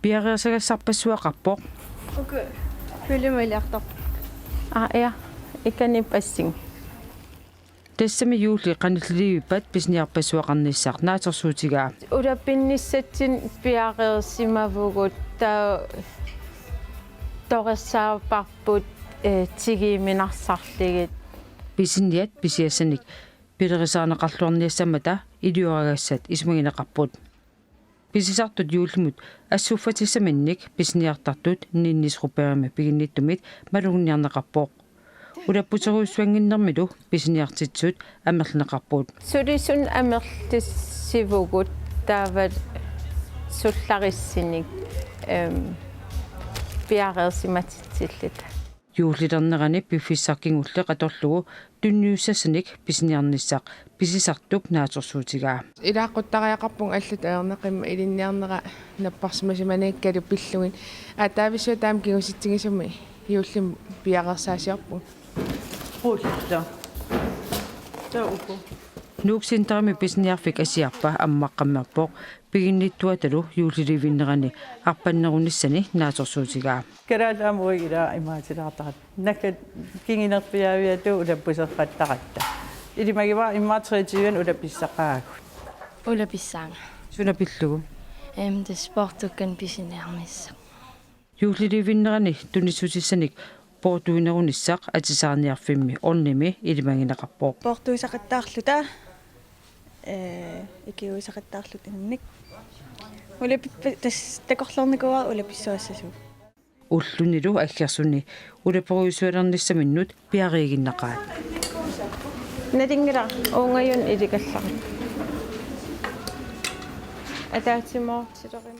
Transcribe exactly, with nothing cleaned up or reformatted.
Piareersagassarpassuaqarpoq. Uku filmiliartarpoq. Aa, ja. Ikani passing. Tassami juulli qanilliliivippat pisiniarpassuaqarnissaq naatsorsuutigaa. Ulapinnissatsinnik piareersimavugut, taava torersaaparput, eh, tigiiminarsarlugit. Pisiniat pisiassanik pilerisaarneqarluarniassammata ilioragassat isumagineqarput. Pisisartut juullimut assuffatissaminnik pisiniartartut Ninnis Ruberimi piginnittumit malugniarneqarpoq. Ulapputerujussuannginnermilu pisiniartitsisut amerlineqarput. Sulisut amerlissivugut taava sullarissinik, em, piareersimatitsilluta. Juullilernerani piffissaq kingulleq atorlugu tunniussassanik pisiniarnissaq pisisartup naatsorsuutigaa. Ilaaqquttariaqarpunga allatut ajornaqimmat ilinniarnera napparsimasimaniikkalu pillugit. Aa, taavissua taama kingusitsigisumik juullimi piareersaasiorpugut. Puullu. Taava uku. Nuuk Centerimi pisiniarfik Asiarpa ammaqqammerpoq, piginnittuatalu juullilivinnerani arpannerunissani naatsorsuutigaa. Kalaallit aamma uagut ilaa imaatilaartaratta. Nakkat kingunerpiaaviatut ulappuserqattaratta. Ilimagivara immaqa treogtyve ulapissaqaagut. Ulapissaanga. Suna pillugu? Em, tassa poortukkanik pisiniarnissaq. Juullilivinnerani tunissutissanik poortuinerunissaq atisaarniarfimmi Ornimi ilimagineqarpoq. Poortuisaqattaarluta, ee, ikiuisaqattaarluta innik. Ulapippa-, tassa takorloornikuuara ulapissuassasugut. Ullunilu aggersuni ulaperujussualernissaminnut piariiginnaqaat. Nalunngilara, uunga ajunngilaq ilikallaratta. Ataatsimoortileruma.